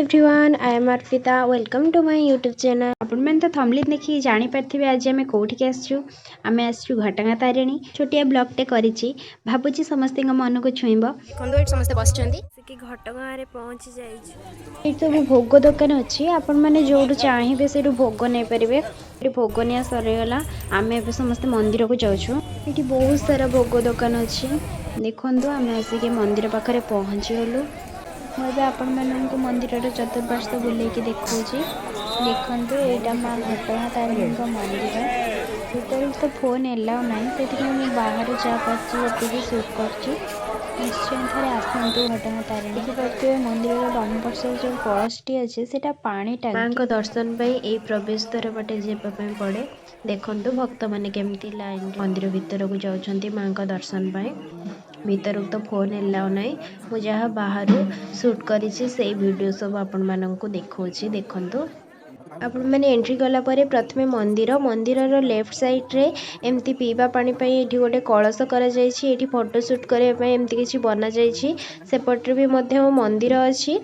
Everyone, I am Arpita. Welcome to my YouTube channel. ଆପଣମାନେ ତ thumbnail ଦେଖିକି ଜାଣିପାରିଥିବେ ଆଜି ଆମେ କେଉଁଠିକି ଆସିଛୁ। ଆମେ ଆସିଛୁ ଘଟଗାଁ ତାରିଣୀ। ଛୋଟିଆ ବ୍ଲଗ୍ଟେ କରିଛି, ଭାବୁଛି ସମସ୍ତଙ୍କ ମନକୁ ଛୁଇଁବ। ଦେଖନ୍ତୁ, ଏଠି ସମସ୍ତେ ବସିଛନ୍ତି। ଆସିକି ଘଟଗାଁରେ ପହଞ୍ଚି ଯାଇଛୁ। ଏଇଠି ସବୁ ଭୋଗ ଦୋକାନ ଅଛି। ଆପଣମାନେ ଯେଉଁଠୁ ଚାହିଁବେ, ସେଇଠୁ ଭୋଗ ନେଇପାରିବେ। ଏଠି ଭୋଗ ନିଆ ସରିଗଲା। ଆମେ ଏବେ ସମସ୍ତେ ମନ୍ଦିରକୁ ଯାଉଛୁ। ଏଠି ବହୁତ ସାରା ଭୋଗ ଦୋକାନ ଅଛି। ଦେଖନ୍ତୁ, ଆମେ ଆସିକି ମନ୍ଦିର ପାଖରେ ପହଞ୍ଚିଗଲୁ। ମୁଁ ଏବେ ଆପଣମାନଙ୍କୁ ମନ୍ଦିରର ଚତୁଃପାର୍ଶ୍ୱ ବୁଲେଇକି ଦେଖାଉଛି। ଦେଖନ୍ତୁ, ଏଇଟା ମା ଘଟଗାଁ ତାରିଣୀଙ୍କ ମନ୍ଦିର। ଭିତରକୁ ତ ଫୋନ୍ ଏଲାଉ ନାହିଁ, ସେଥିପାଇଁ ମୁଁ ବାହାରୁ ଯାହା ପାରୁଛି ଯେତିକି ସୁଟ୍ କରୁଛି। ନିଶ୍ଚୟ ଥରେ ଆସନ୍ତୁ ଘଟଗାଁ ତାରିଣୀ। ଦେଖିପାରୁଥିବେ, ମନ୍ଦିରର ବାମ ପାର୍ଶ୍ୱରେ ଯେଉଁ କଳସଟି ଅଛି, ସେଇଟା ପାଣି ଟାଙ୍କି। ମାଙ୍କ ଦର୍ଶନ ପାଇଁ ଏଇ ପ୍ରବେଶ ଦ୍ୱାର ପଟେ ଯିବା ପାଇଁ ପଡ଼େ। ଦେଖନ୍ତୁ, ଭକ୍ତମାନେ କେମିତି ଲାଇନ୍ ମନ୍ଦିର ଭିତରକୁ ଯାଉଛନ୍ତି ମାଙ୍କ ଦର୍ଶନ ପାଇଁ। ଭିତରକୁ ତ ଫୋନ୍ ଏଲାଉ ନାହିଁ। ମୁଁ ଯାହା ବାହାରୁ ସୁଟ୍ କରିଛି, ସେଇ ଭିଡ଼ିଓ ସବୁ ଆପଣମାନଙ୍କୁ ଦେଖାଉଛି। ଦେଖନ୍ତୁ, ଆପଣମାନେ ଏଣ୍ଟ୍ରି କଲା ପରେ ପ୍ରଥମେ ମନ୍ଦିର, ମନ୍ଦିରର ଲେଫ୍ଟ ସାଇଡ଼୍ରେ ଏମିତି ପିଇବା ପାଣି ପାଇଁ ଏଇଠି ଗୋଟେ କଳସ କରାଯାଇଛି। ଏଇଠି ଫଟୋ ସୁଟ୍ କରିବା ପାଇଁ ଏମିତି କିଛି ବନାଯାଇଛି। ସେପଟରେ ବି ମଧ୍ୟ ମନ୍ଦିର ଅଛି।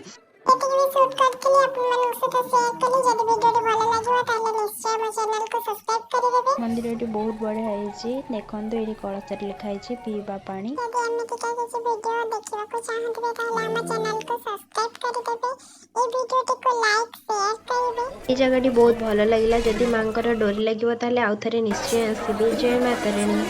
ଯେତିକି ବି ସୁଟ୍ କରିଥିଲି, ଆପଣମାନଙ୍କ ସହିତ ସେୟାର କଲି। ଯଦି ଭିଡ଼ିଓଟି ଭଲ ଲାଗିବ, ତାହେଲେ ନିଶ୍ଚୟ ମୋ ଚ୍ୟାନେଲକୁ ସବସ୍କ୍ରାଇବ୍ କରିଦେବେ। ମନ୍ଦିରଟି ବହୁତ ବଢ଼ିଆ ହେଇଛି। ଦେଖନ୍ତୁ, ଏଇଠି କଳସରେ ଲେଖା ହେଇଛି ପିଇବା ପାଣି। ଯଦି ଏମିତିକା କିଛି ଭିଡ଼ିଓ ଦେଖିବାକୁ ଚାହୁଁଥିବେ, ତାହେଲେ ଆମ ଚ୍ୟାନେଲକୁ ସବସ୍କ୍ରାଇବ୍ କରିଦେବେ। ଏଇ ଭିଡ଼ିଓଟିକୁ ଲାଇକ୍, ସେୟାର କରିବେ। ଏଇ ଜାଗାଟି ବହୁତ ଭଲ ଲାଗିଲା। ଯଦି ମାଙ୍କର ଡୋରି ଲାଗିବ, ତାହେଲେ ଆଉ ଥରେ ନିଶ୍ଚୟ ଆସିବି। ଜୟ ମା ତାରିଣୀ।